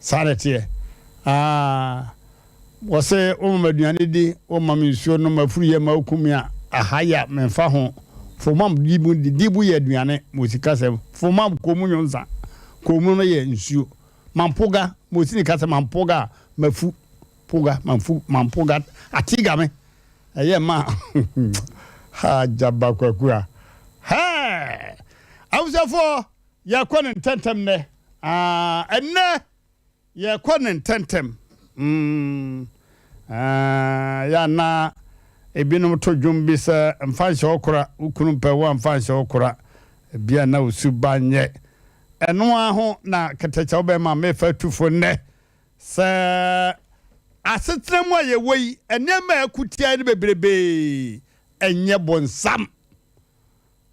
Saa na ɛteɛ. Ah, wɔse woma me aduane di, woma me nsuo nom, afuru yɛ ma woku me a, aha yɛ a memfa ho. Fomam di mu di, di bu yɛ aduane, mo sikasɛm. Fomam kɔn mu nsa, kɔn mu no yɛ nsuo. Mampoga, mo sini ka sɛ mampoga a, mafu, poga, mamfu, mampoga, atiga me. Ɛyɛ ma ha gyaba kwaku a. Hɛɛ! Abusuafoɔ, yɛkɔ ne ntɛntɛm nnɛ. Ah, ɛnnɛ yɛkɔ ne ntɛntɛm. Ah, yɛ ana ebinom to dwom bi sɛ mfa nhyɛ wo kora, wo kunu mpɛ wo a mfa nhyɛ wo kora. Ebia na wo suba nyɛ. Ɛno ara ho na kɛtɛkyɛw bɛma mefa tufo nnɛ sɛ asetena mu a yɛwɔ yi, nneɛma a ɛko tia no bebrebee, ɛnyɛ bonsam,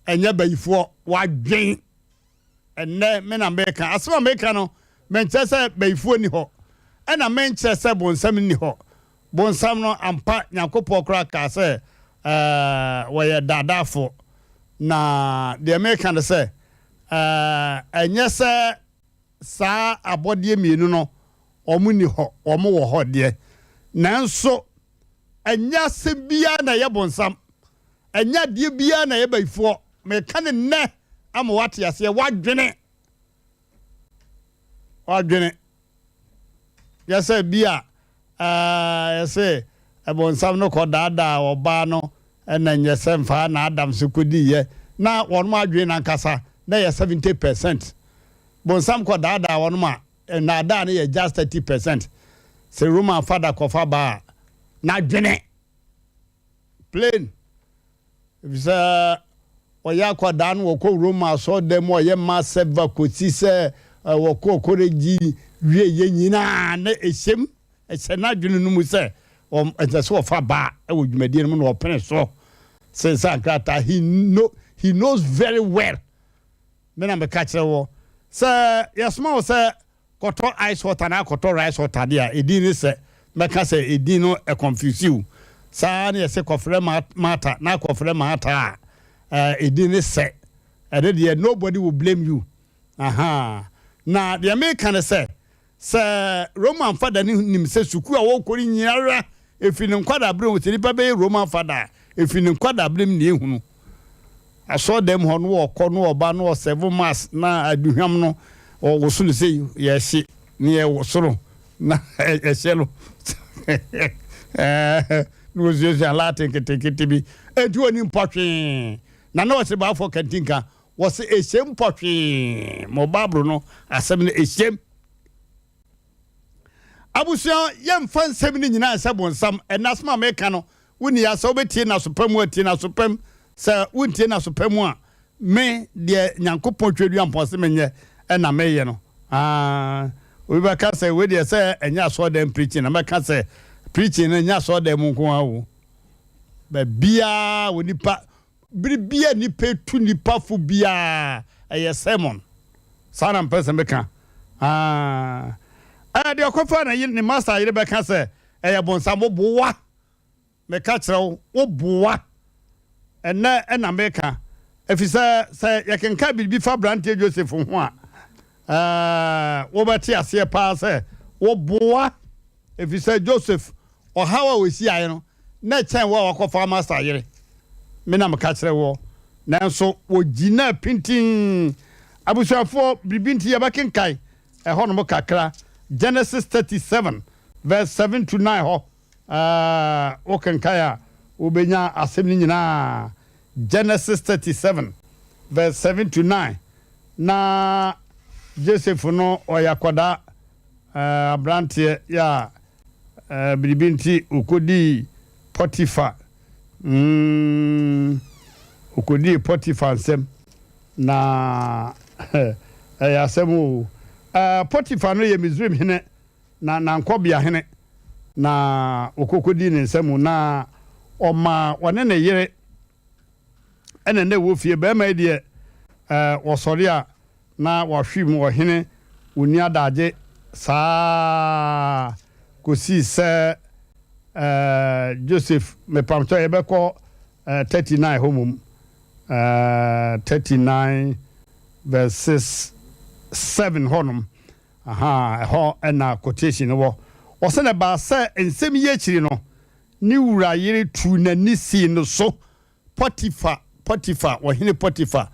ɛnyɛ bayifoɔ, wadwen. Ɛnnɛ me na meka asɛm a meka no, menkyerɛ sɛ bayifoɔ ni hɔ, ɛna menkyerɛ sɛ bonsam nni hɔ. Bonsam no ampa, Nyankopɔn koraa kaa sɛ wɔyɛ daadaafoɔ. Na deɛ meka no sɛ ɛnyɛ sɛ saa abɔdeɛ mmienu no wɔn nni hɔ, wɔn wɔ hɔ deɛ, nanso ɛnyɛ asɛm biara na ɛyɛ bonsam, ɛnyɛ adeɛ biara na ɛyɛ bayifoɔ. Meka ne nnɛ ama wate aseɛ, wadwene, wadwene yɛ sɛ bi a yɛsɛ ɛbonsam no kɔ daadaa ɔbaa no, ɛna nyɛ sɛ mfa na Adam so kɔdiiɛ na wɔn adwene nankasa na yɛ 70%. Bonsam kɔ daadaa wɔn a nnaadaa no yɛ just 30%. Sɛ Roman fada kɔfa baa n'adwene plain, efisɛ ɔyɛ akwadaa no, wɔkɔ Roma asɔɔdan mu, ɔyɛ mma sɛva kɔsi sɛ wɔkɔ kɔrɛgyi wie yɛ nyinaa, na ɛhyɛm ɛhyɛ n'adwene no mu sɛ ɛsɛ sɛ wɔfa baa ɛwɔ dwumadie no mu, na ɔpene so sensan krataa. He knows very well. Me na meka kyerɛ wɔ sɛ yɛsoma wo sɛ kɔtɔ ice water na akɔtɔ rice water deɛ a, ɛdin ne sɛ mɛka sɛ ɛdin no ɛconfuse wo saa ne yɛsɛ kɔfrɛ Mata na akɔfrɛ Mata a, ɛdin ne sɛ ɛne deɛ, nobody will blame you. Aha na deɛ meka ne sɛ Roman fada ne nim sɛ sukuu a wɔkɔ no nyinara ɛfiri ne nkwadabere mu, sɛ nipa bɛyɛ Roman fada a, ɛfiri ne nkwadabere mu ne ɛhunu asɔɔdɛm hɔ no, wɔkɔ no, ɔba no, ɔserve mass na aduhwam no ɔwoso no sɛ yɛhye ne yɛwoso no na ɛhyɛ no na wɔsuasua Latin ketekete bi, enti wɔni mpɔhwee na wɔsɛ baafo kantinka wɔsɛ ɛhyɛm mpɔhwee ma ɔbaaboro no asɛm no ɛhyɛm. Abusua, yɛmfa nsɛm no nyinaa sɛ bonsam. Ɛna asɛm a meka no, wonni ya sɛ wobɛtie n'asopɛ mu, atie n'asopɛm. Sɛ wontie n'asopɛ mu a, me deɛ, Nyankopɔn twɛdua mpɔn sɛ menyɛ ɛna meyɛ no. Ah, obi bɛka sɛ wei deɛ sɛ ɛnyɛ asɔɔdan preaching, na mɛka sɛ preaching no ɛnyɛ asɔɔdan mu nko ara o. Baabiaa wɔ nipa biribiaa, nipa tu nipa fo biaa, ɛyɛ sermon. Saa na mpɛ sɛ meka. Ah, ɛɛ deɛ ɔkɔfa na ne master yere bɛka sɛ ɛyɛ bonsam, woboa. Meka kyerɛ wo, woboa. Ɛnɛ ɛna meka, ɛfiri sɛ yɛkenka biribi fa aberanteɛ Joseph ho a, wobɛte aseɛ paa sɛ woboa, ɛfiri sɛ Joseph ɔhaw a wɔsi ayɛ no na ɛkyɛn wo a wakɔfa master yere. Me na meka kyerɛ wɔ, nanso wɔgyina pintin. Abusuafoɔ, biribi nti yɛbɛkenkae ɛhɔnom kakra, Genesis 37 verse 7 to 9 hɔ. Wokenkae a, wobɛnya asɛm no nyinaa. Genesis 37 verse 7 to 9. Na Joseph no ɔyɛ akwadaa, aberanteɛ yɛ a biribi nti ɔkɔdii Potiphar, ɔkɔdii Potiphar nsɛm na ɛyɛ asɛm o. Potiphar no yɛ Misraim hene na nankɔbea hene na ɔkɔkɔdii ne nsɛm na ɔma ɔne ne yere ɛna na ɛwɔ fie. Bɛrima yi deɛ, wɔsɔre a na wahwe mu, ɔhene wɔni adagye saa kɔsii sɛ Joseph, mepamtɔ, yɛbɛkɔ 39 hɔ mom, 39 verse 6 7 hɔnom. Ahaa, ɛhɔ na quotation no wɔ. Ɔse na ɛbaa sɛ nsɛm yi akyiri no, ne wura yere tuu n'ani sii no so, Potiphar, Potiphar, ɔhene Potiphar,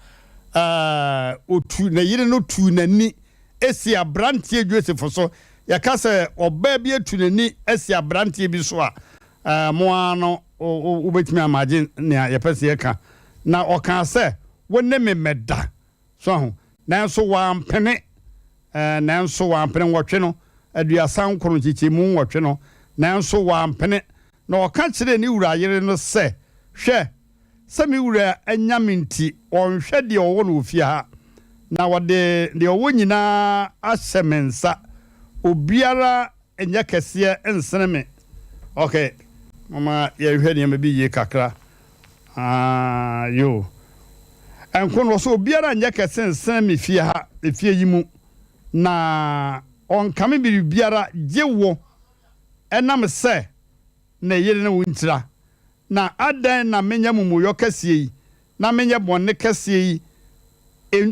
ɛɛ, ɔtu, ne yere no tuu n'ani sii aberanteɛ Joseph so. Yɛka sɛ ɔbaa bi atu n'ani asi aberanteɛ bi so a, ɛɛ, mo ara no wobɛtumi amagye nea yɛpɛ sɛ yɛka. Na ɔkaa sɛ, Wo ne me mmɛda. So ahu? Nanso wampene, ɛɛ, nanso wampene, nwɔtwe no, 39 nkyekyɛmu nwɔtwe no, nanso wampene. Na ɔka kyerɛɛ ne wura yere no sɛ, Hwɛ, sɛ me wura anya me nti, ɔnhwɛ deɛ ɔwɔ no wɔ fie ha, na ɔde deɛ ɔwɔ nyinaa ahyɛ me nsa, obiara nyɛ kɛseɛ nsene me. Ok, momma yɛnhwɛ nneɛma bi yie kakra. Aah yoo. Ɛnko no, ɔsɛ obiara nyɛ kɛse nsen me fie ha, efie yi mu, na ɔnkame biribiara gye wo, ɛnam sɛ ne yere ne wo ntira. Na adɛn na menyɛ amumuyɔ kɛseɛ yi, na menyɛ bɔne kɛseɛ yi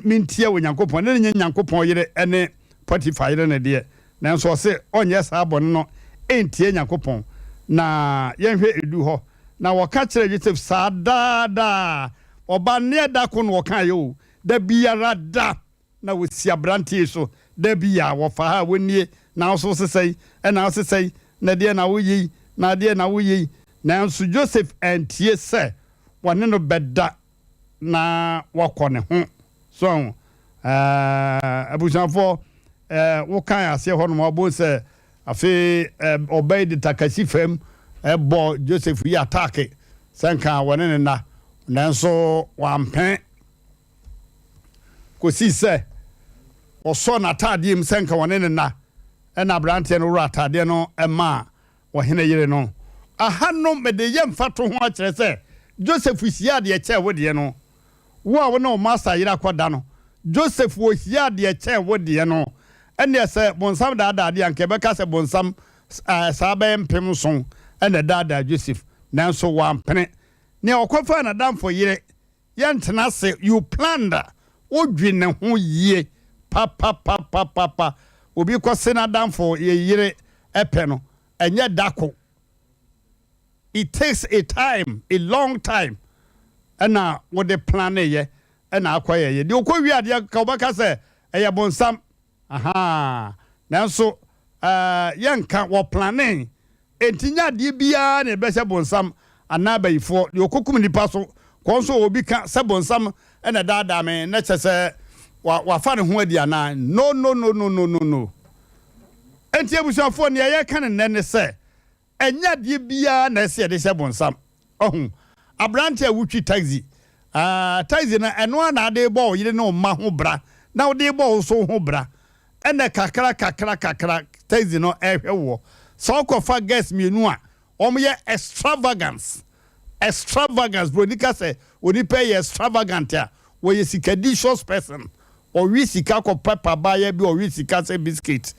mentia Onyankopɔn? Ne nyɛ Nyankopɔn yere ne Potiphar yere no deɛ, nanso ɔse ɔnyɛ saa bɔne no ntia Nyankopɔn. Na yɛnhwɛ edu hɔ. Na wɔka kyerɛɛ Yosef saa daa daa. Ɔba nneɛ da ko na wɔkaeɛ o, da biara da na wɔsi aberanteɛ yi so, da bi a wɔfa ha a wɔnnie, na wo nso wose sɛn, ɛna wose sɛn, na ɛdeɛn na woyɛ yi, na ɛdeɛn na woyɛ yi. Nanso Yosef antie sɛ wɔne no bɛda na wakɔ ne ho. So ahu? Ɛɛ, abusuafoɔ, ɛɛ, wokan aseɛ hɔ nom a, wobɛhu sɛ afei ɛɛ, ɔbaa yi de takasi fam bɔ Joseph yi ataake sɛ nka wɔne ne nna, nanso wampene kɔsii sɛ ɔsɔɔ n'ataadeɛ mu sɛ nka wɔne ne nna, ɛna aberanteɛ no worɔ ataadeɛ no maa Ɔhene yere no. Aha no mede yɛ mfatoho akyerɛ sɛ Joseph hyiaa deɛ ɛkyɛn wo deɛ no. Wo a wo ne wo master yere akɔda no, Joseph ɔhyiaa deɛ ɛkyɛn wo deɛ no. Ɛnneɛ sɛ bonsam daadaa deɛ a, anka yɛbɛka sɛ bonsam saa bɛyɛ 7000 na ɛdaadaa Joseph. Nanso wampene. Nea ɔkɔfaa n'adamfo yere, yɛntena ase, you planned, wodwene ho yie papapapapapa. Obi kɔse n'adamfo yere pɛ no, ɛnyɛ da ko. It takes a time, a long time ɛna wode plane yɛ ɛna akɔ yɛ yɛ. Deɛ ɔkɔ wie adeɛ ka wobɛka sɛ ɛyɛ bonsam. Ahaa. Nanso ɛɛ yɛnka wɔ plane. Enti nyɛ adeɛ biara na ɛbɛhyɛ bonsam anaa abayifoɔ. Deɛ ɔkɔkum nipa so kɔ nso obi ka sɛ bonsam ɛna ɛdaadaa me na kyɛ sɛ wafa ne ho adi anaa? No no no no no no no. Enti abusuafoɔ nea yɛreka no nnɛ ne sɛ ɛnyɛ adeɛ biara na ɛsɛ yɛde hyɛ bonsam. Ɔho, aberante a wotwi taxi, ah, taxi no ɛno ara na ade rebɔ wo yere ne wo mma ho bra na wode rebɔ wo nso wo ho bra. Ɛna kakra kakra kakra taxi no ɛrehwɛ woɔ. Sɛ wokɔfa girls mmienu a, wɔyɛ extravagance, extravagance, broni ka sɛ onipa yi yɛ extravagant a, wɔyɛ sikadicious person. Ɔwe sika kɔpɛ pabaayɛ bi, ɔwe sika sɛ biscuit.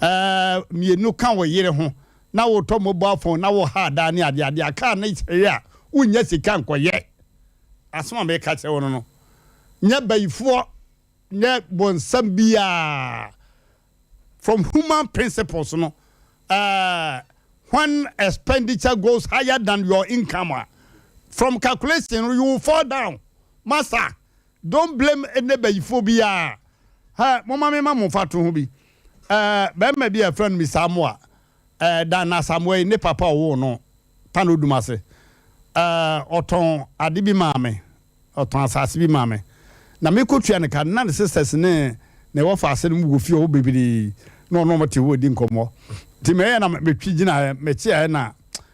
Ɛɛ, mmienu ka wo yere ho na wotɔ mobile phone na woha adaa ne adeɛ adeɛ a, kaa no sɛe a, wonnya sika nkɔyɛ. Asɛm a meka kyerɛ wo no no, nyɛ bayifoɔ, nyɛ bonsam biara. From human principles no, ɛɛ, when expenditure goes higher than your income a, from calculation no, you will fall down. Masa, Don't blame any bayifoɔ biara. Hɛ, momma me ma mo mfatoho bi. Ɛɛ, barima bi a yɛfrɛ no Mister Amoah, ɛɛ, Dan Asamoah yi, ne papa a ɔwoo no, Tano Dumase, ɛɛ, ɔtɔn ade bi maa me, ɔtɔn asase bi maa me. Na mekɔtua ne ka no, na ne sisters ne ne wɔfaase no wɔ fie hɔ bebree, na ɔne wɔn te hɔ redi nkɔmmɔ. Nti mɛyɛ na metwi gyinaeɛ, mekyeaeɛ na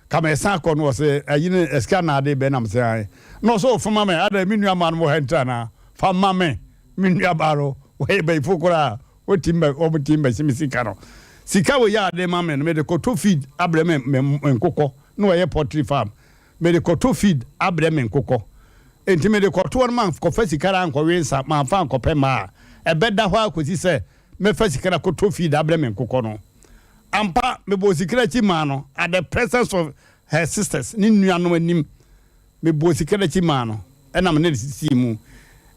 Ka meresan akɔ no ɔse ayi no sika na ade bɛn na mese ae na ɔse o fa ma me adɛn me nua maa no wɔ ha nti anaa fa ma me me nua baa no wɔyɛ bayifo koraa wɔtim bɛ wɔn tim bɛhye me sika no sika wɔ yɛ ade ma me no mede kɔtɔ feed abrɛ me me nkokɔ na wɔyɛ poultry farm mede kɔtɔ feed abrɛ me nkokɔ enti mede kɔtoɔ no mankɔfa sika no ankɔwe nsa mamfa ankɔpɛ mmaa ɛbɛda hɔ akɔsi sɛ mɛfa sika no akɔtɔ feed abrɛ me nkokɔ no. Ampa, mebɔɔ sika no akyi maa no at the presence of her sisters, ne nuanom anim. Mebɔɔ sika no akyi maa no, ɛna me ne no sisii mu.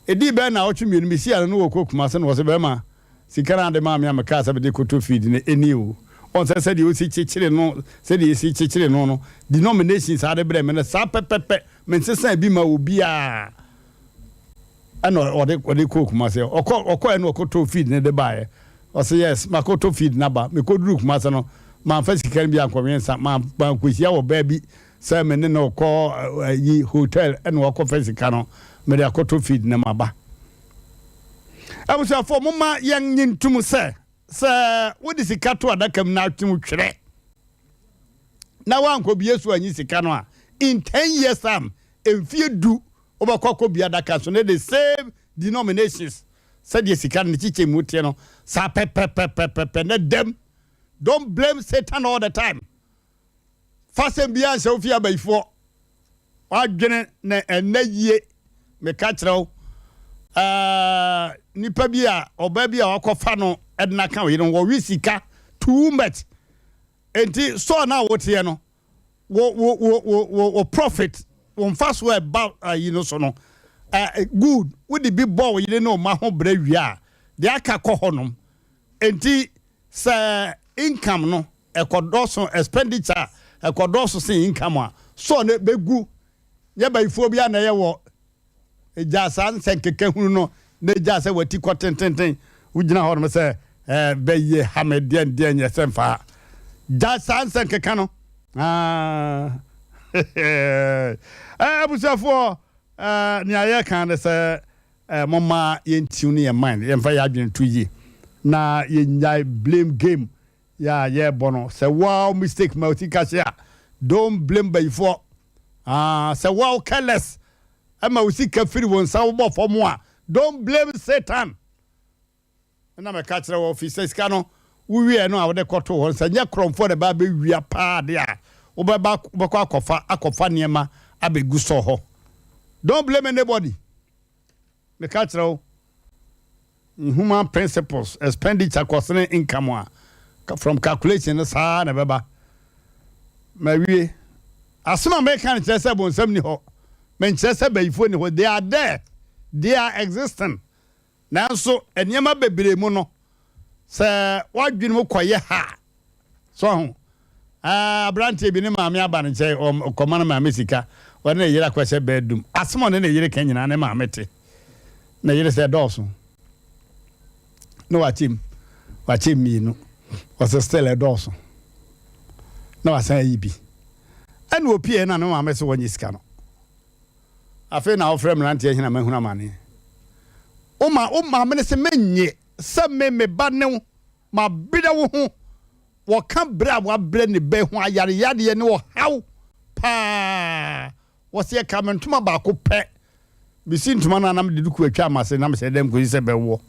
Ɛdii bɛyɛ nnawɔtwe mmienu, mehyiaa no na ɔrekɔ Kumasi na ɔse, Bɛrima, Sika no a ɔde maa me a mekaa sɛ mede kɔtɔ feed no, ɛni o. Ɔn sɛ sɛdeɛ ɔsi kyekyere no, sɛdeɛ yɛsi kyekyere no no, denominations a ɔde brɛɛ me no, saa pɛpɛpɛ, mensesaa bi ma obiara. Ɛna ɔde ɔde kɔɔ Kumasi. Ɔkɔ ɔkɔɛ no ɔkɔtɔɔ feed no de baeɛ. Ɔse yes, makɔtɔ feed no aba. Mekɔduruu Kumasi no, mamfa sika no bi ankɔwe nsa, mankɔhyia ɔbaa bi sɛ me ne no rekɔ ayi hotel ɛna wakɔfa sika no, mede akɔtɔ feed no maba. Abusuafoɔ, momma yɛnnye ntom sɛ, sɛ wode sika to adaka mu na atwe wo twerɛ na woankɔbie so anyi sika no a, in 10 years time, mfie du, wobɛkɔ akɔbie adaka so ne the same denominations sɛdeɛ sika no ne kyekyɛ mu teɛ no saa pɛpɛpɛpɛpɛ na dam. Don't blame Satan all the time. Fa asɛm biara nhyɛ wo fie abayifoɔ w'adwene na ɛnɛ yie. Meka kyerɛ wo, ɛɛ nipa bi a ɔbaa bi a wakɔfa no ɛde no aka wo yere ho, wɔwe sika too much. Enti store no a woteɛ no, wo wo wo wo wo wo profit, wo mfasoɔ a ɛba ayi no so no, ɛɛ good, wode bi bɔ wo yere ne wo mma ho brɛ wie a, deɛ aka kɔ hɔnom. Enti sɛ income no ɛkɔdɔɔso, expenditure a ɛkɔdɔɔso sen income a, sɔɔ no bɛgu. Nyɛ bayifoɔ biara na ɛyɛ wɔ gyaa saa nsɛnkeka hunu no na gyaa sɛ wati kɔ tententen wogyina hɔ nom sɛ eh, bɛyɛ ha me deɛn deɛn nyɛ sɛ mfaa. Gyaa saa nsɛnkeka no. Ah, eh, abusuafoɔ, eh, nea yɛka ne sɛ eh, momma yɛntiw ne yɛn mind, yɛmfa yɛn adwene to yie na yɛnnyae blame game yɛ a yɛbɔ no. Sɛ woa mistake ma sika hye a, don't blame bayifoɔ. Ah, sɛ woa careless ma wo sika firi wo nsa wobɔ fam a, don't blame Satan. Ɛna mɛka kyerɛ wɔ fi sɛ sika no wowiɛ no a wode kɔto hɔ no, sɛ nyɛ korɔmfoɔ na ɛba bɛwia paa de a, wobɛba wobɛkɔ akɔfa akɔfa nneɛma abɛgu sɔ hɔ. Don't blame anybody. Meka kyerɛ wo, human principles, expenditure kɔsene income a, from calculation no saa na ɛbɛba. Mawie. Asɛm a meka no kyerɛ sɛ bonsam ni hɔ. Menkyerɛ sɛ bayifoɔ ni hɔ. They are there. They are existing. Nanso nneɛma bebree mu no, sɛ w'adwene mu kɔyɛ ha a, so ho. Aberanteɛ bi ne maame aba ne nkyɛn, ɔkɔma no maame sika, ɔne ne yere akɔhyɛ bedroom. Asɛm a ɔne ne yere ka nyinaa ne maame te. Ne yere sɛ ɛdɔɔso. Na wakyɛ mu, wakyɛ mmienu. Ɔsɛ still ɛdɔɔso. Na wasan ayi bi. Ɛna opie na ne maame sɛ wɔnyɛ sika no. Afei na wofrɛ mmeranteɛ hena mahunu amaneɛ. Wo ma wo maame no sɛ mennye sɛ me me ba ne wo mabrɛ wo ho. Wɔka brɛ a wabrɛ ne bɛ ho ayareyareɛ ne ɔhaw paa. Wɔse ɛka me ntoma baako pɛ. Mesi ntoma no a na mede duku atwa m'ase na mehyɛ dɛm kɔsi sɛ bɛwoɔ.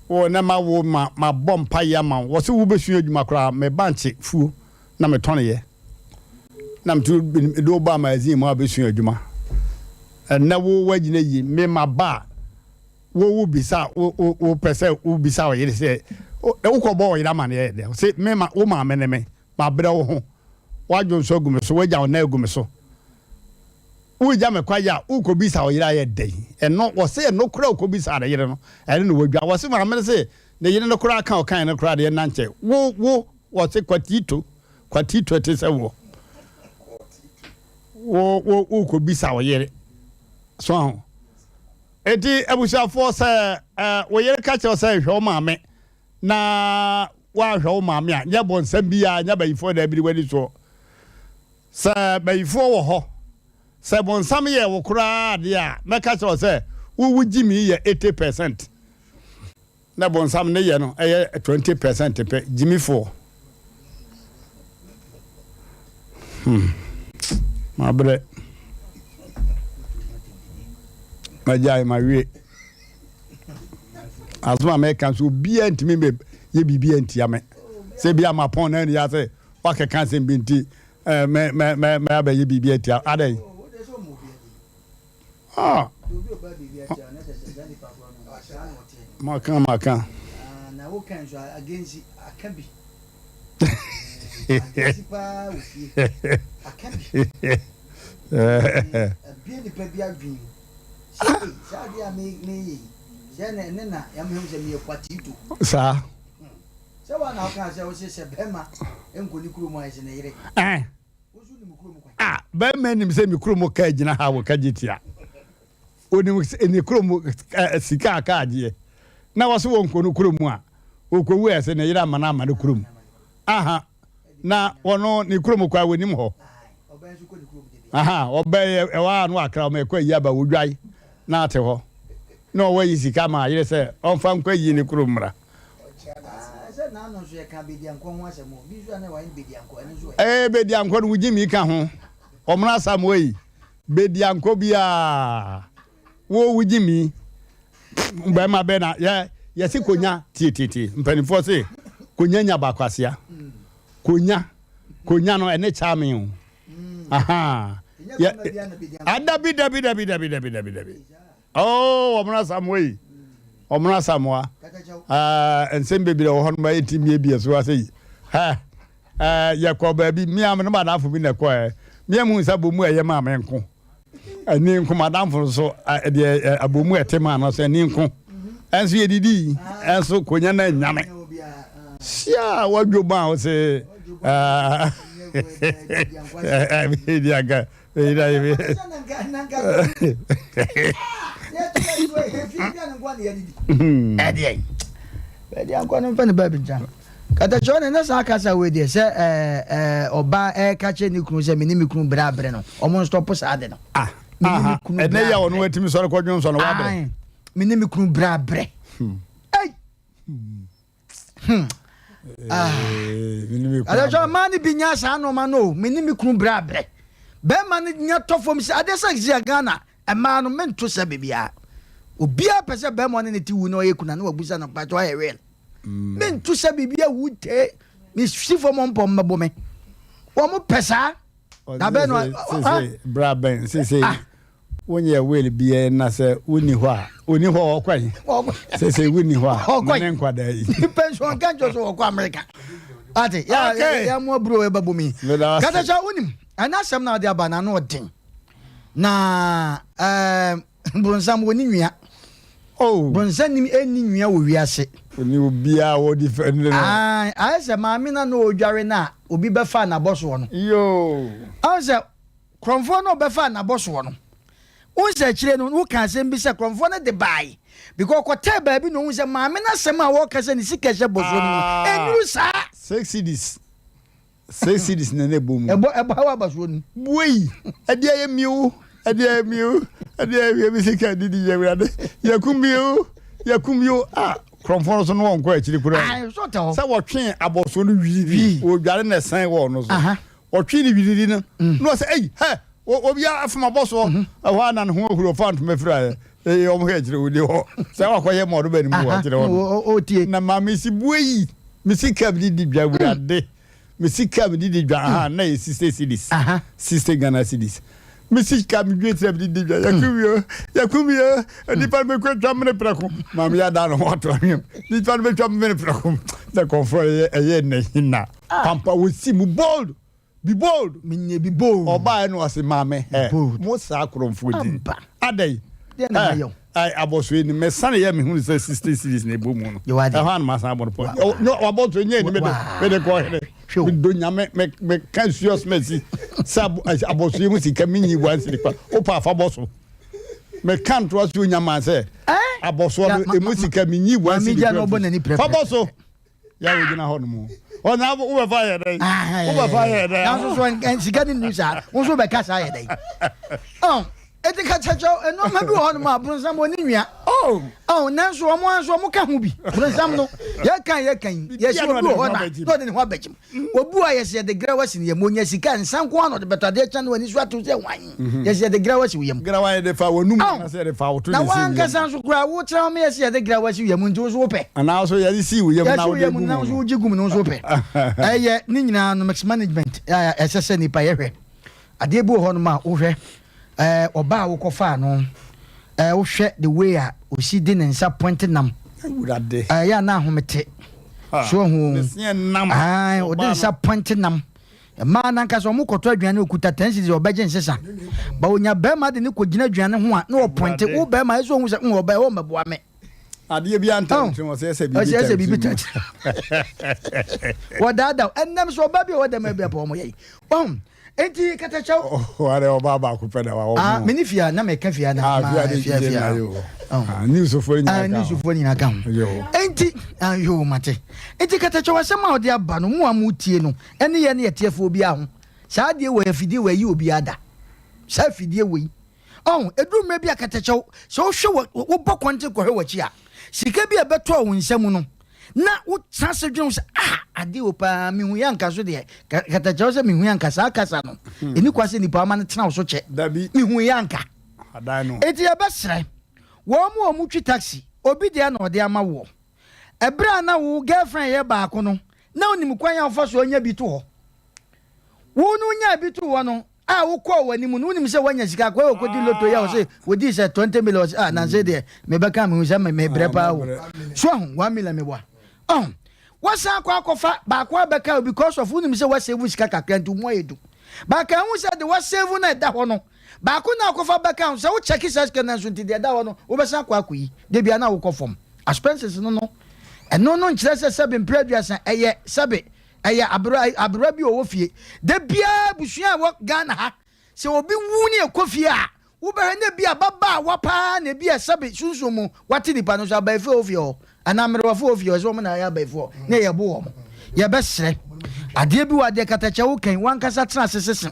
Wo na ma wo ma mabɔ mpaeɛ ama wo. Wɔse wobɛsua adwuma koraa me bankye fuo na metɔneeɛ. Na metu mede wo baa magazine mu a wobɛsua adwuma. Ɛnnɛ wo woagyina yie me maba a wo wo bisa wo wo wopɛ sɛ wobisa wo yere sɛ wokɔbɔ wo yere amaneɛ yɛ dɛ. Wɔse me ma wo maame ne me mabrɛ wo ho. Woadwo nso agu me so, woagya wo nan agu me so. Woregya me kwaeɛ a, worekɔbisa wo yere ayɛ dɛn? Ɛno, wɔse ɛno koraa ɔkɔbisaa ne yere no, ɛno na wadwa. Wɔse maame no se ne yere no koraa ka ɔkaeɛ no koraa deɛ nna nkyɛ. Wo, wo, wɔse kwatito, kwatito ɛte sɛ woɔ. Wo, wo, worekɔbisa wo yere. So aho. Enti abusuafoɔ sɛ ɛ, wo yere ka kyerɛ wo sɛ hwɛ wo maame na woanhwɛ wo maame a, nyɛ bɔnsam biara, nyɛ bayifoɔ na abiri w'ani soɔ. Sɛ bayifoɔ wɔ hɔ, sɛ bɔnsam yɛ wo koraa adeɛ a, mɛka kyerɛ wo sɛ wo wo gyimi yɛ 80 percent na bɔnsam ne yɛ no ɛyɛ 20 percent pɛ, gyimifoɔ. Hmm. Mabrɛ. Magyae, mawie. Asɛm a mɛka nso obiara ntumi bɛ yɛ biribi antia me. Sɛ bi a mapɔn na ani ase wakɛka asɛm bi nti eh, mɛ mɛ mɛ mɛ abɛyɛ biribi atia adɛn? Ah. Maka maka. Na wo kan so against aka bi. Against paa wɔ fie. Aka bi. Abie nipa bi adwene. Sɛ saa adeɛ a meyɛ yi. Sɛ na ɛne na yɛmhwɛ sɛ meyɛ kwatiito. Saa. Sɛ wa na ɔka sɛ wose sɛ bɛrima nkɔ ne kurom a ɛsɛ ne yere. Ɛn. Wo nso nim kurom kwan. Ah, bɛrima nim sɛ me kurom kaa gyina ha wɔ ka gye tia. Onim ne kurom sika a kaa gyeɛ. Na wɔse wɔnkɔ no kurom a, ɔkɔwu a ɛsɛ ne yere ama no ama no kurom. Aha. Na wɔno ne kurom kwan wɔnim hɔ. Aha, ɔbɛyɛ ɛwɔ a no akra ɔma ɛkɔ ayi aba wɔdwae na ate hɔ. Na ɔwɔ yi sika ma ayere sɛ ɔmfa nkɔ ayi ne kurom mmra. Ɛɛ Bediankɔ no wogye mi ka ho. Ɔmena Asamoah yi Bediankɔ biara wo wogye mi. Bɛrima bɛ na yɛ yɛse konya tietietie mpanimfoɔ se konya nya bakwasea. Konya konya no ɛne kyame o. Aha. Yɛ adabi dabi dabi dabi dabi dabi dabi. Oh, Ɔmena Asamoah yi. Ɔmena Asamoah. Ah, nsɛm bebree wɔ hɔ no ma yɛnti mmiebie so ase yi. Ha, eh, yɛkɔ baabi, mmea me ne madamfo bi na ɛkɔ ɛ. Mmea mu nsa bɔ mu ɛyɛ maa me nko. Ɛni nko madamfo nso deɛ abɔ mu ɛte maa no so ɛni nko. Ɛnso yɛdidi, ɛnso konya na nyame. Sia, wadwo ma wo se. Ah, eh, Ɛdeɛn bɛde ankɔ no mfa ne baabi nkyɛn katakyɛ ɔne na saa kasa wei deɛ sɛ ɔbaa ɛka kyerɛ ne kunu sɛ mene me kunu berɛ abrɛ no ɔmo nstɔpo saa de no ah, mene me kunu ɛnɛ yɛ ɔno atumi sɔre kɔdwo nsɔ no wabrɛ mene me kunu berɛ abrɛ ei Hmm. Ah. Adɛsɛ mmaa no bi nya saa nneɛma no o, me ne me kunu brɛ abrɛ. Bɛrima no nya tɔ fam sɛ adeɛ sɛ sɛ Ghana mmaa no mento sɛ baabiara. Obiara pɛ sɛ bɛrima ɔne ne te wu na ɔyɛ kuna na wabusa no mpakyɛ ɔyɛ real. Mm. Mento sɛ biribi awu tee mesi fam ɔmpɔ mmɛbɔ me. Wɔn pɛ saa. Da bɛn no bra bɛn sese ah. Wonyɛ will biara na sɛ wonni hɔ a onni hɔ ɔkɔ yi sese wonni hɔ a mo ne nkwadaa yi. Nipa nso ɔnka nkyɛn so ɔkɔ Amerika. Ate ya ya mo aburo ɛbɛ bomi. Katakyɛ wonim ɛna asɛm na ɔde aba na ano ɔden na ɛɛ bronsam wɔ ne nwia. Oh. Bronsam nim ɛnni nwia wɔ wiase. Oni obiara wɔ di fɛ ne no. Ayɛ sɛ maame na na ɔdware na obi bɛfa n'abɔsoɔ no. Yoo. Ɔn sɛ Korɔmfoɔ no a ɔbɛfaa n'abɔsoɔ no, wohu sɛ akyire no, woka asɛm bi sɛ korɔmfoɔ no de bae because ɔkɔtɛɛ baabi na ɔhu sɛ maame no asɛm a wɔreka sɛ ne sika hyɛ bɔsoɔ no mu no, Ah, ɛnnuru saa. 6 cedis, 6 cedis na na ɛbɔ mu. Ɛbɔ ɛbɔ haw abɔsoɔ no mu. Buei, ɛde ayɛ mi o, ɛde ayɛ mi o, ɛde ayɛ mi o, mi sika didi yɛ awurade, yɛkum mi o, yɛkum mi o. Ah, korɔmfoɔ no so no wɔnkɔ akyiri koraa. Ah, so ɔtɛ hɔ. Sɛ wɔtwe abɔsoɔ no wiriri, Wii. wɔdware na ɛsɛn wɔ no so. Aha. Ɔtwee no wiriri no, na ɔsɛ, Ei, hɛ! Obi afom abɔsoɔ. Ɛhɔ ara na ne ho ahuru, ɔfaa ntoma firaeɛ. Ee, wɔn hwɛ akyire, ɔnni hɔ. Sɛ wakɔyɛ ma ɔreba ne mu wɔ akyire hɔ no. Na maame si, Buei! Me sika a mede di dwa, Awurade! Me sika a mede di dwa, aha, na ɛyɛ 60 cedis, 60 Ghana cedis. Me sika a medwe tiri a mede di dwa, yɛko mi o, yɛko mi o, nipa no bɛkɔ atwa mene prɛko. Maame yɛ adan ne ho ato anwea mu. Nipa no bɛtwa mene prɛko. Na kɔmfoɔ ɛyɛ ɛyɛ nnahina. Pampa wɔsi mu bold be bold. Menyɛ bi bold. Ɔbaa no ɔse maame ɛ Bold. mo saa korɔmfoɔ din Aba. adɛn Deɛ na ɛ mayɛ wo. ɛ abɔsoɔ ni mesane yɛ mehunu sɛ 60 cedis na ɛbɔ mu no Yɛ w'adeɛ. ɛhɔ a na masan abɔ no pɔ Wa- Ɔ- nyɛ wabɔsoɔ nyɛ ni mede Wa- mede kɔ hene Hwɛ o. medo nyame me meka serious mercy sɛ abo- ɛ, abɔsoɔ yi ho sika menyi 1 cedi pa wopɛ afa bɔ so meka ntoa so onyama sɛ Eh? abɔsoɔ Ya, no ma- ɛmu ma- sika menyi one maame cedi gya na kura ɔbɔ n'ani fa prɛprɛ. bɔ so. Yà wò gyina hɔ nom. Ɔna wobɛfa yɛ dɛn? Wobɛfa yɛ dɛn? Nanso so sika ne nnu saa. Wo nso wobɛka saa yɛ dɛn? Ɔn, eti ka kyerɛkyerɛ nneɛma bi wɔ hɔ nom a bronsam wɔ ne nua. Oh. Ɔn, nanso wɔn ara nso wɔn ka ho bi. Bronsam no, yɛka yɛka yi, yɛsi obi wɔ hɔ na na ɔde ne ho abɛgyem. Obi wɔ hɔ a yɛsi yɛde grawa si ne yam, onya sika nsa nko ara na ɔde bɛtɔ adeɛ kyɛn no w'ani so atew sɛ hwan. Yɛsi yɛde grawa si wo yam. Grawa yɛde fa w'anum Ɔn, anaasɛ yɛde fa wo to na de si wo yam. w'ankasa nso koraa wokyerɛ wɔn yɛsi yɛde grawa si wo yam nti wo nso wopɛ. Anaa nso yɛde si wo yam na Yɛsi wo wode yam gu na mu nso no. wogye gu mu no nso wopɛ. Ɛyɛ ne nyinaa no mismanagement a ɛsɛ sɛ nipa yɛhwɛ. Adeɛ bi wɔ hɔnom a wohwɛ ɛɛ ɔbaa a wokɔfaa no ɛɛ wohwɛ the way a osi de ne nsa pɔnte nam Awurade. ɛyɛ a na ahomete. Ha, So ɔho ne seɛ nam. Ae, ɔde Ɔbaa no. nsa pɔnte nam. Mmaa no ankasa wɔn kɔtɔ aduane okuta 10 cedis ɔbɛgye nsesa. Ba onya bɛrima de ne kɔgyina aduane ho a na ɔpɔnte Awurade. wo bɛrima ɛsɛ ohun sɛ ɔbaa ɛwɔ mmɛboa me. Adeɛ bi antɛ nkyerɛ wɔn sɛ biribi sɛ biribi tɛ kyerɛ. Wɔdaadaa ɛnam sɛ ɔba bi a ɔwɔ dɛm ɛbi apɔ wɔn yɛ yi. Wɔn nti katakyɛw. Ɔware ɔbaa baako pɛ na wa. Ah mene fia na meka fia na ah, ma fia fia. Ah, newsfoɔ nyinaa ka ho. Newsfoɔ nyinaa ka ho. Nti ayo mate. Nti katakyɛw asɛm a ɔde aba no mu a mu tie no ɛne yɛ ne yɛteɛfoɔ bi ho. Saa adeɛ wɔ afidie wɔ ayi obi ada. Saa afidie wɔ yi. Ɔho eduru mmerɛ bi a katakyɛw sɛ wohwɛ wɔ wobɔ kɔnten kɔhwɛ w'akyi a sika bi a ɛbɛtɔ wo nsam no na wotena ase dwene ho sɛ, Ah, ade o paa, mehu yɛ anka so deɛ. Kata kyerɛ sɛ mehu yɛ anka saa kasa no. Ɛni kwa sɛ nipa ama no tena wo so kyɛ. Dabi. Mehu yɛ anka. Adan no. Enti yɛbɛsrɛ wɔn a wɔtwi taxi, obi deɛ na ɔde ama woɔ. Ɛberɛ a na wo girlfriend yɛ baako no, na wonim kwan a wofa so nya bi to hɔ. Wo no nyaa bi too hɔ no, a wokɔɔ w'anim no, wonim sɛ woanya sika, akɔyɛ ɔkɔdi lotto yi a ɔse wɔdii sɛ 20 million, ɔse ah nanse deɛ mebɛka mehu sɛ mebrɛ paa o. So ahu, 1 million meboa. Ɔho, woasan akɔ akɔfa baako abɛka o because of wonim sɛ woasave sika kakra nti wo mu ayɛ du. But ka hu sɛ de woasave no a ɛda hɔ no, baako na akɔfa bɛka ho, sɛ wo check saa sika no nso nti deɛ ɛda hɔ no wobɛsan akɔ akɔyi, da biara na wokɔ fam. Expenses no no, ɛno no nkyerɛ sɛ sɛbe mprɛ aduasa ɛyɛ sɛbe Ɛyɛ aberewa aberewa bi a ɔwɔ fie. Da biara abusua a ɛwɔ Ghana ha, sɛ obi wu ne ɛkɔ fie a, wobɛhwɛ na ebi ababaawa paa na ebi a sɛbe sunsum mu wate nipa no so abayifoɔ a ɛwɔ fie hɔ anaa mmerewafoɔ a ɛwɔ fie hɔ sɛ wɔn na ɛyɛ abayifoɔ na yɛbo wɔn. Yɛbɛsrɛ. Adeɛ bi wɔ adeɛ katakyɛ wo kan wankasa tena ase sese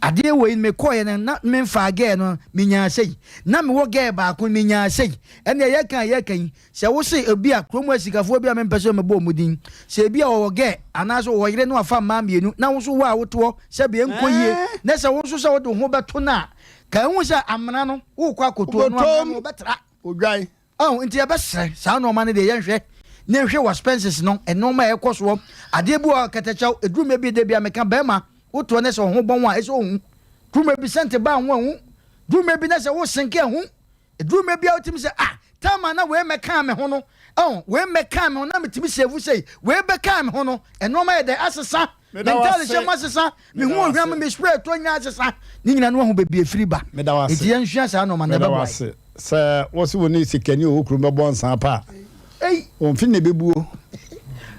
adeɛ wei mekɔɛ no na memfaa gɛɛ no menyaa sei na mewɔ gɛɛ baako menyaa sei ɛnna yɛka yɛka yi Sɛ wo se ebia kurom asikafoɔ bi a mempɛ sɛ mebɔ wɔn din, sɛ ebia wɔwɔ gɛ anaasɛ wɔwɔ yere na wafa mmaa mmienu na wo nso wo a wotoɔ sɛbe ɛnkɔ yie na sɛ wo nso sɛ wode wo ho bɛto no a, ka ehu sɛ amena no worekɔ akɔtoɔ no amena no wɔbɛtra. Odwan. Ɔho, nti yɛbɛsrɛ saa nnoɔma no deɛ yɛnhwɛ na yɛnhwɛ wɔ expenses no, nnoɔma a ɛkɔ soɔ, adeɛ bi wɔ hɔ a kɛtɛkyɛw, ɛduru mmerɛ bi da bi a meka barima wotoɔ na sɛ wo ho bɔn wo a ɛsɛ ɔhu, duru mmerɛ bi sɛnte baa ho a hu, duru mmerɛ bi na sɛ wo senke a hu, Ɛduru mmerɛ bi a wotumi sɛ, ah, time a na wei mmɛkaa me ho no, oh, wei mmɛkaa me ho na metumi save sei, wei bɛkaa me ho no, nneɛma yɛ dɛn asesa, me ntaade hyɛ mu asesa, me ho ohwam, me spray to nyinaa asesa, ne nyinaa no wahu baabi efiri ba. Eti yɛnsua saa nneɛma no ɛbɛboa yɛn. Sɛ wɔsi wɔn ne sikani a ɔwɔ kurom bɛbɔ nsa pa a, wɔn fi na ebebuo.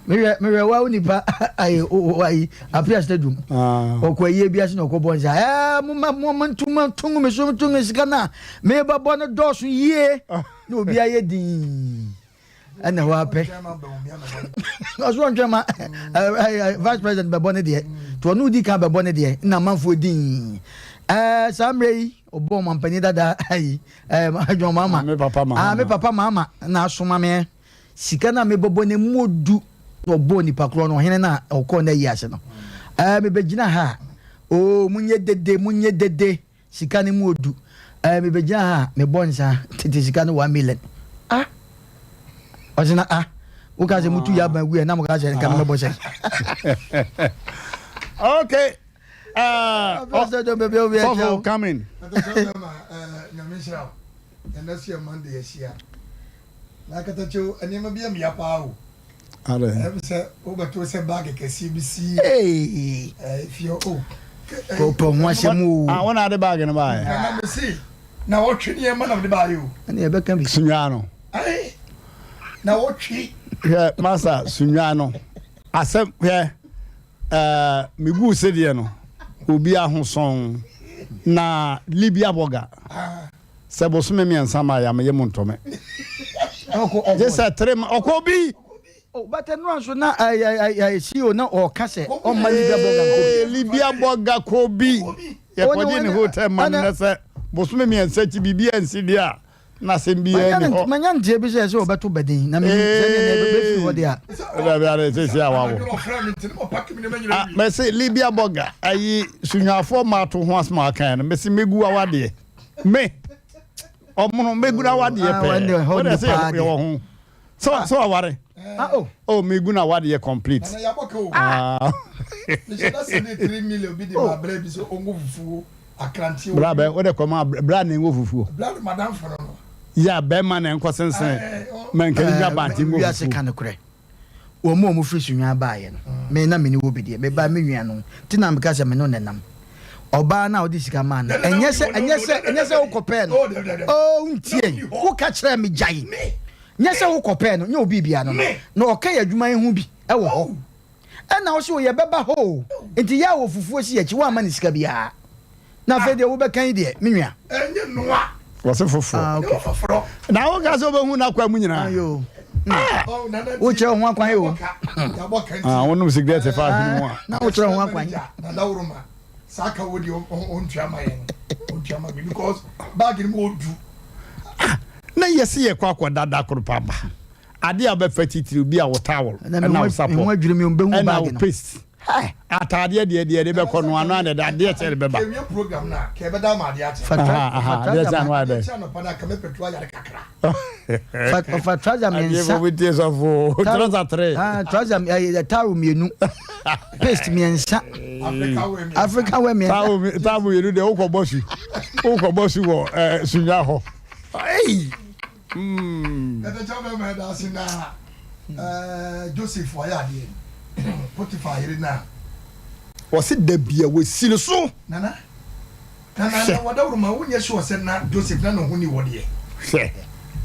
Mehwɛ mehwɛ wa wo nipa ayi o ayi apia stadium. Ɔkɔ ayie bi ase na ɔkɔ bɔ nsa. Ɛɛ mo ma mo ma ntum ma tum mi so tum mi sika na me ba bɔ no dɔɔso yie na obi ayɛ din ɛna hɔ apɛ. Ɔso ɔntwɛn ma ɛɛ vice president bɛbɔ ne deɛ to ɔno di kan bɛbɔ ne deɛ na amanfoɔ din ɛɛ saa mmerɛ yi ɔbɔ ɔmampanin dada ayi ɛɛ John Mahama. Me papa Mahama. Ah me papa Mahama na asoma me. Sika no a mebɔbɔ no emu odu na ɔbɔɔ nipa korɔ no, ɔhene no a ɔkɔɔ n'ayi ase no. Ɛɛ, mebɛgyina ha a, oo, monyɛ dede, monyɛ dede, sika no mu odu. Ɛɛ, mebɛgyina ha a, mebɔ nsa, tete sika no 1 million. Ah! Ɔse na ah, woka sɛ mutu yɛ aban gu yɛ, na moka sɛ nka mebɛbɔ sɛ. Okay. Sɔfo, come in. Nyame nhyira wo. Ɛnɛ so yɛ Monday ahyia. Na akatakyew nneɛma bi amia paa o. Adɛn? Ɛyɛ sɛ wobɛto sɛ baage kɛseɛ bi si efie o. Kɔpɛ ho asɛm o. Ah, wɔn na ade baage no baayɛ. Na na mesi na wɔtwe nneɛma na mede baayɛ o. Ɛna yɛbɛka bi. Sunwaa no. Ayi na wɔtwe. Hwɛ masa sunwaa no asɛm hwɛ ɛɛ megu sedeɛ no obi ahosɔn na Libya bɔga. Ah. Sɛ bosome miɛnsa ma ya meyɛ mu ntɔ me. Gye sɛ tere ma ɔkɔ bi. Oh, but ɛnora nso na CEO na ɔka sɛ ɔmma Libya bɔga nkɔ bi. Libya bɔga kɔ bi. Yɛkɔgye ne hotel ma no sɛ bosome miɛnsa akyi biribi ansi deɛ a na asɛm biara ni hɔ. Manya nteɛ bi sɛ sɛ ɔbɛto bɛden na menim sɛ deɛ na ɛbɛfiri hɔ deɛ a. Dabi ade sɛsi a wawo. Mɛse Libya bɔga ayi sunwafoɔ maato ho asɛm a ɔkaeɛ no mɛse mɛgu awadeɛ. Me ɔmono mɛgu na wadeɛ ah, pɛɛ wode sɛ yɛwɔ ho sɛ sɛ waware ah, oh. oh megu na wadeɛ complete ah. Bra bɛ wode kɔma bra ne ngo fufuo yɛ bɛma ne nkɔ sensene mankani dwa bante ngo fufuo Wɔn a wɔfiri Sunyani baeɛ no, me na me ne wɔ bi deɛ, mebaa me nua no nti na meka sɛ me ne wo na ɛnam. Ɔbaa no a wode sika maa no, ɛnyɛ sɛ ɛnyɛ sɛ ɛnyɛ sɛ wokɔpɛɛ no. Oh, ntie, woka kyerɛɛ me gyae. Nyɛ sɛ wokɔpɛɛ no, nyɛ obi bia no no. Na ɔka yɛ adwuma yi ho bi wɔ hɔ. Ɛna wo se o yɛbɛba hɔ o, nti yɛ a wɔ fufuo si akyi, woamma no sika biara. Na afei deɛ wobɛka yi deɛ, me nua. Ɛnyɛ noa. Wɔse foforɔ. Ah, okay. Foforɔ. Na woka sɛ wobɛhu n'akwan mu nyinaa. Ayo. Ah! Wokyerɛ wo ho akwan o. Ah, wonom sigaret fa ahwene mu a. Na wokyerɛ wo ho akwan. Nana Woroma, saa ka wo deɛ ɔntua ma yɛn. Ɔntua ma me because bag no mu ɔdu. Ah, na yɛse yɛkɔ akɔda da koro pa ba. Adeɛ a wobɛfa titiriw bi a wo towel ɛna wo sapɔ ɛna wo paste ataadeɛ deɛ deɛ de bɛkɔ no ano ana de adeɛ kyɛ de bɛba. Yɛwie program no a ka ɛbɛda ama adeɛ akye. Adeɛ kyɛ ano ayɛ dɛ. Adeɛ kyɛ anɔpa no a ka mɛpɛ tu ayare kakra. Ɔfa trouser mmiɛnsa. Adeɛ fo tie sɔfo trouser tere. Trouser towel mmienu paste mmiɛnsa. African wear mmiɛnsa. Towel mmienu deɛ wokɔ bɔ su wokɔ bɔ su wɔ sunya hɔ. Mm. Ɛbɛkyɛ bɛma ɛda ase na eh, Joseph wayɛ adeɛ. Potiphar yere no a. Wɔse da bia wɔsi no so. Nana, na na na wɔdawuro ma wonyɛ sure sɛ na Joseph na ne ho ni wɔ deɛ. Hwɛ.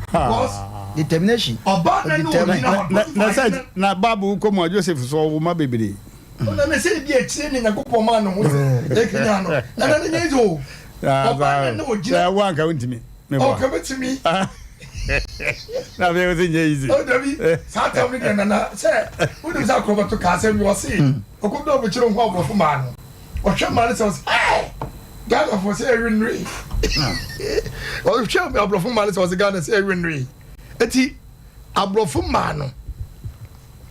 Because determination. Ɔbaa na ne ogyina hɔ Potiphar yere na. Na Bible kɔ mu a Joseph so ɔwo ma bebree. Ɔna ne sɛ ebi akyire ne Nyankopɔn maa ne ho sɛ ɛkenya no. Nana ne nyɛ easy o. Ɔbaa na ne ogyina. Sɛ wo anka wontumi. Oh, ka bɛtumi. Na afei wo sɛ nyɛ easy. Oh, dabi, saa tam no deɛ nana sɛ wonim sɛ akorɔ bɛto kaa sɛ bi ɔse ɔkɔm dɛ ɔbɛkyerɛ ho aborɔfo maa no ɔhwɛ maa no sɛ ɔse hey Ghanafoɔ sɛ ɛwe nnore ɔhwɛ aborɔfo maa no sɛ ɔse Ghana sɛ ɛwe nnore eti aborɔfo maa no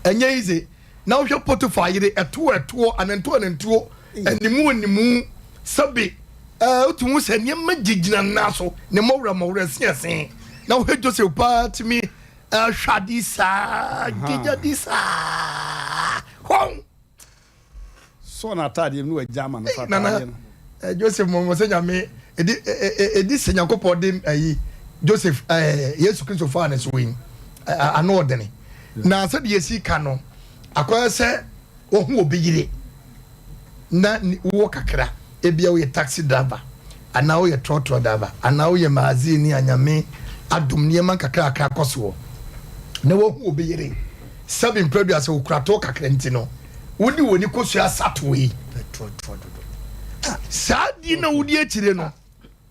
ɛnyɛ easy na wohwɛ Potiphar yere ɛtoɔ ɛtoɔ anantuo anantuo animu animu sɛbe ɛɛ wotumi hu sɛ nneɛma gyinagyina nna so ne mmɔwerɛ mmɔwerɛ ɛse na wohwɛ Joseph paa tumi ɛhwɛ ade saa gyegya di saa hɔn sɔ n'ataadeɛ mu na wagya ama no fa ataadeɛ no. Eh, Joseph mɔmɔ sɛ nyame ɛdi ɛdi sɛ nyankopɔn de ayi Joseph ɛɛ Yesu Kristo faa ne so yi ano ɔdene na sɛdeɛ yɛsi ka no akɔyɛ sɛ wɔho obi yere na wowɔ kakra ebia woyɛ taxi driver anaa woyɛ trɔtrɔ driver anaa woyɛ magazine ne anyame adom nneɛma nkakrakra kɔ soɔ na woahu obi yere sɛbi mprɛdua sɛ okura to kakra nti no wode w'ani kɔsua asatoɔ yi saa di na wodi akyire no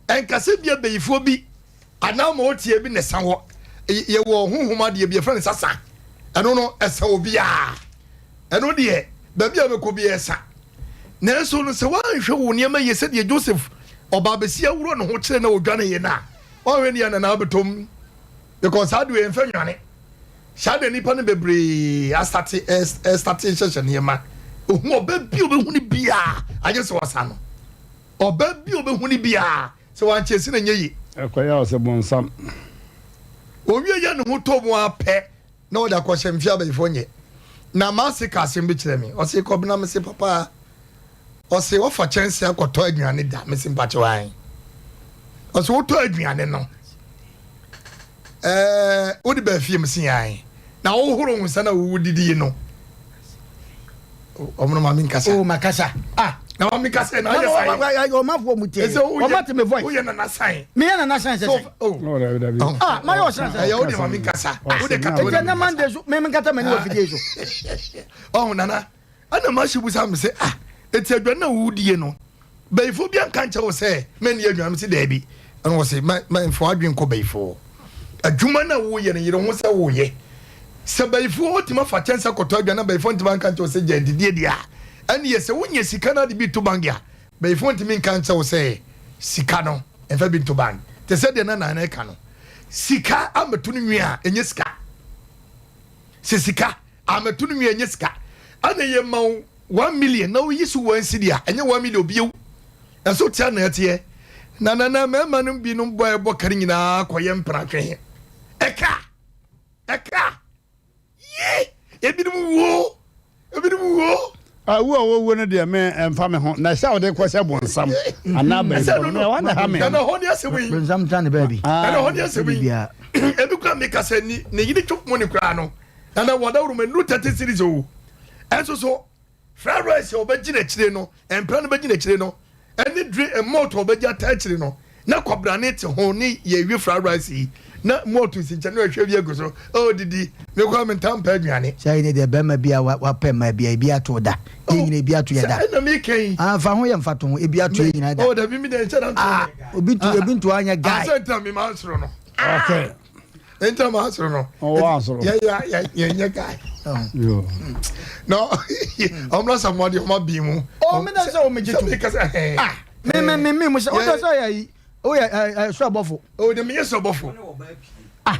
ɛnkasɛ bia bayifoɔ bi anaa ma ɔteɛ bi na ɛsa hɔ yɛwɔ honhom adeɛ bi yɛfrɛ no sasa ɛno no ɛsa obiara ɛno deɛ baabi a bɛkɔ bi ɛsa nanso no sɛ woanhwɛ wo nneɛma yie sɛdeɛ Joseph ɔbaa bɛsi awuro ne ho kyerɛ na ɔdwane yɛ no a woanhwɛ ne yɛ nana wobɛtɔm because saa deɛ yɛmfa nwane saa deɛ nnipa no bebree asate ɛstate hyehyɛ nneɛma ohu ɔbɛ bi obɛhu no biaa agye sɛ wasa no ɔbɛ bi obɛhu no biaa Sɛ wankyɛ si na nyɛ ye. Ɛkɔyɛ a ɔsɛ bonsam. Owie yɛ ne ho tɔ mu ara pɛ na ɔde akɔhyɛ mfe abayifoɔ nyɛ. Na m'ase ka asɛm bi kyerɛ me. Ɔse Kɔbena mese papa. Ɔse wafa kyɛnse akɔtɔ aduane da. Mese mpakyɛw ae. Ɔse wotɔ aduane no ɛɛ wode baa fie mese ae. Na wohoro wo nsa na wodidi no. Ɔmo no maame nkasa. Oh makasa. Ah. Na maame nkasa na ayɛ san. Ɔmanfoɔ mu tie. Ɔma te me voice. Woyɛ nana san. Meyɛ nana san sɛ sɛ. Oh. Ah mayɛ ɔsan sɛ. Ɛyɛ wo de maame nkasa. Wo de kata. Ɛkyɛ na mande so me nkata m'ani wɔ fidie so. Ɔho nana. Ɛna mahye busa me sɛ ah eti aduane na wodie no Bayifoɔ bi anka nkyɛ wo sɛ mɛnni aduane? Mese daabi. Ɛna ɔse mfa w'adwene nkɔ bayifoɔ adwuma no a woyɛ no, yere ho sɛ woyɛ. Sɛ bayifoɔ watumi afa kyɛnse akɔtɔ aduane na bayifoɔ ntumi anka nkyɛ wo sɛ gya adidie deɛ a, ɛneɛ sɛ wonya sika no ade bi to bank a, bayifoɔ ntumi nka nkyɛ wo sɛ sika no mfa bi nto bank. Te sɛ deɛ na Nana ɛka no, sika ammɛto no nwi a, ɛnyɛ sika. Sɛ sika ammɛto no nwi a, ɛnyɛ sika. Ɛna yɛma wo 1 million na woyi so 1 cedi a, ɛnyɛ 1 million bio. Ɛso tea na ɛteɛ. Na nana mmarima no binom bɔ a ɛbɔ ka no nyinaa kɔyɛ mpenatwe. Ɛka! Ɛka! Ye! Ebinom wuo! Ebinom wuo! Awu a wɔwuo no deɛ me ɛmfa me ho na ɛsɛ a wɔde kɔhyɛ bonsam anaa Ɛsɛ bɛyifoɔ no no no. ɛhɔ na ɛha me. Nana hɔ ne asɛm yi. Bonsam ta ne baabi. Nana hɔ ne asɛm yi. Biribiara. Ebi kura meka sɛ ne ne yere twop mu ne koraa no. Nana wɔdawuro ma nnuru 30 series o. Ɛnso so fried rice a ɔbɛgyina akyire no, mpra no bɛgyina akyire no, ɛne dre malt a ɔbɛgye ata akyire no, Na kwabrane te ho ne yɛwie fried rice yi na malt si nkyɛn na wahwie bi agu so. Oh didi, me koraa mentaa mpɛ aduane. Sɛ ne deɛ bɛrima bi a wapɛ mmaa bi a ebi ato da. Yɛn nyinaa ebi ato yɛ da. Sɛ ɛna meka yi. Ah, fa ho yɛ mfa to ho ebi ato yɛ nyinaa da. Oh dabi mi deɛ nkyɛn na nto. Ah, obi nto ebi nto anyɛ guy. Ah, sɛ ntina mi ma nsoro no. Okay. Ntina ma nsoro no. Ɔwɔ asoro. Yɛ yɛ yɛ yɛ nyɛ guy. Yo. No, ɔmla samoa deɛ ɔma bi mu. Oh, mi na sɛ o mi gye to. Sɛ mi kasa hɛn. Ah, mi mi mi mi mu sɛ o tɛ sɛ yɛ yi o yɛ ɛ ɛ sɔ bɔfo. O de mi yɛ sɔ bɔfo. Ah.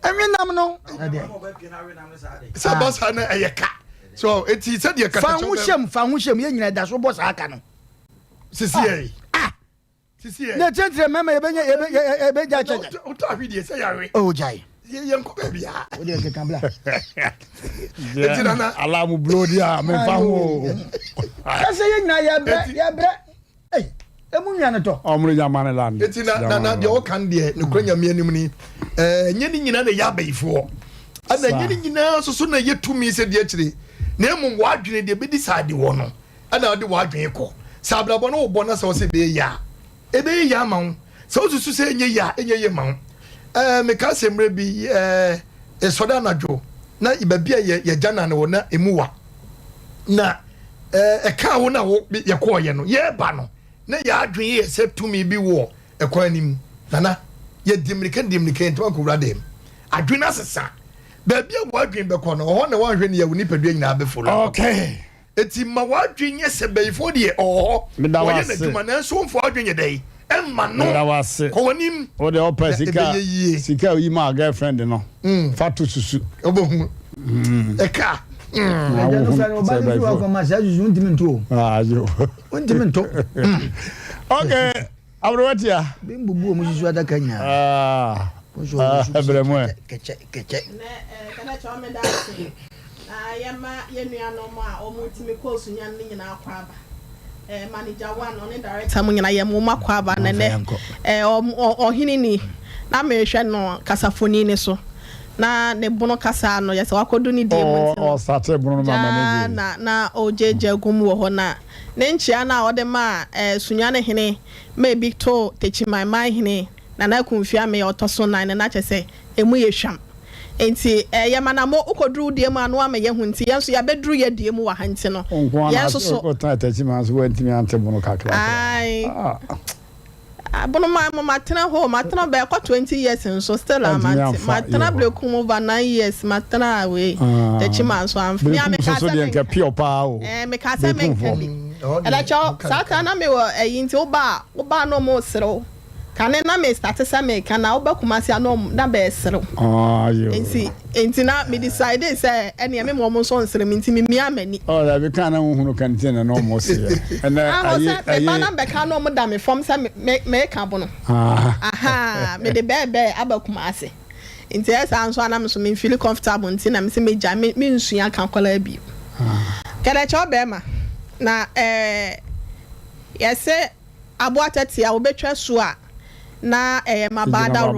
Ɛnwi nam no. Sɛ ba saa na ɛyɛ ka. So eti sɛ deɛ kata Fa ho hyɛm fa ho hyɛm yɛ nyina da so bɔ saa ka no. Sisi yɛ yi. Ah. Sisi yɛ. Ne kyerɛkyerɛ mɛma yɛbɛnya yɛbɛgya kyɛkyɛ. Wotɔ ahwedeɛ sɛ yɛawe. O gyae. Yɛnkɔ baabi a. O deɛ keka bla. Eti nana. Alamu blow di a mefa ho. Kɛsɛ yɛ nyina yɛbrɛ yɛbrɛ. Ei emu nwa no tɔ. Ɔmo nya mane land. Eti na na na deɛ ɔka no deɛ nokura nyame anim ni ɛɛ nye ne nyinaa na ɛyɛ abayifoɔ ɛna nye ne nyinaa nso so na ɛyɛ tumi sɛ deɛ akyire na emu w'adwene deɛ bɛdi saa de wɔ no ɛna ɔde w'adwene kɔ sɛ abrabɔ no wobɔ na sɛ ɔsɛ ɛbɛyɛ yie a ɛbɛyɛ yie ama wo sɛ wosusu sɛ ɛnyɛ yie a ɛnyɛ yie ma wo ɛɛ meka sɛ mmerɛ bi ɛɛ ɛsɔre anadwo na baabi a yɛ yɛgya nane wɔ na emu wa na ɛɛ ɛkaa wo na wo yɛkɔɔyɛ no yɛreba no na yɛ adwene yɛ sɛ tumi bi wɔ ɛkwan no mu nana yɛdi mmirika di mmirika yɛntumi ankɔwura dɛm adwene asesa baabi a w'adwene bɛkɔ no ɔhɔ na wɔanhwɛ ne yɛ wo nipadua nyinaa bɛfolo Okay. Eti ma w'adwene nyɛ sɛ bayifoɔ deɛ ɔwɔ hɔ, Meda wo ɔyɛ ase. n'adwuma nanso womfa w'adwene nyɛ dɛn? Ɛmma no. Meda wo ase. Kɔ w'anim Wo deɛ wopɛ na sika ɛbɛyɛ yie. sika a oyi maa girlfriend no fa to susu. Wobɛhu ɛka. Na Ɛgya no wohu fɛ no sɛ ɔba no fi bayifoɔ. wakɔ ma saa susu ntumi nto o. Ah, yo. Ntumi nto. Okay, aberewa tia. Bi mbubu wɔn susu adaka nyinaa. Ah, ah, ɛbrɛ mu ɛ. Kɛkyɛ kɛkyɛ. Nɛ eh, kɛnɛ kyɛ ɔmo da ase na yɛma yɛn nuanom a ɔmo tumi kɔɔ Sunyani no nyinaa akɔ aba. Eh, manager one ɔne director mo nyinaa yɛma ɔmo akɔ aba na nɛ eh, ɔhene ni na mehwɛ no kasafoni ne so na ne bono kasa no yɛ sɛ wakɔdu ne deɛ mu nti no Ɔsate bono no ma gyaa m'ani na na ɔgyagya gu mu wɔ hɔ na Ne nkyea no a ɔde maa Sunyani hene ma ebi too Techiman man hene Nana Akumfi Amee a ɔtɔ so nan no, na kyerɛ sɛ emu yɛ hwam. Enti yɛma no mo, wokɔduru wo deɛ mu a na woama yɛahu nti yɛn nso yɛabɛduru yɛn deɛ mu wɔ ha nti no, Wo nko ara yɛn na nso so. wotena Techiman nso woantumi ante bono kakra koraa. Ae. Ah. Abono ma mo matena hɔ matena bɛɛ kɔ 20 years nso still a Antumi mante amfa matena Yehowa. Berekum over 9 years matena wei Ah. Techiman nso amfa me a Berekum meka nso so sɛ deɛ nka menka pure paa o. eh meka sɛ menka Berekumfoɔ. bi Ɛhɔ deɛ, ɛda kyɛw woka saa nokorɛ. ta na mewɔ ɛyi nti woba a woba a na ɔmo serew Kane na me starte sɛ meka na woba Kumasi a na ɔmo na bɛɛ serew. Ah, yo. Nti nti na me decide sɛ ɛneɛ me ma ɔmo nso nsere me nti me mia m'ani. Oh, dabi kan na wohunu kan nti na na ɔmo seɛ. Ɛnɛ Ahɔ ayi sɛ me ba ayi. na mbɛka na ɔmo da me fam sɛ me me meka bono. Ah. Ahaa me de bɛɛ bɛɛ aba Kumasi. Nti ɛyɛ saa nso a na me nso me nfeeli comfortable nti na me se megyae me mensua ka akwadaa bio. Kɛdɛkyɛ ɔbɛɛma na ɛɛ yɛse. Aboa tɛtea, wobɛtwa su a na ɛyɛ mmabaa daworo.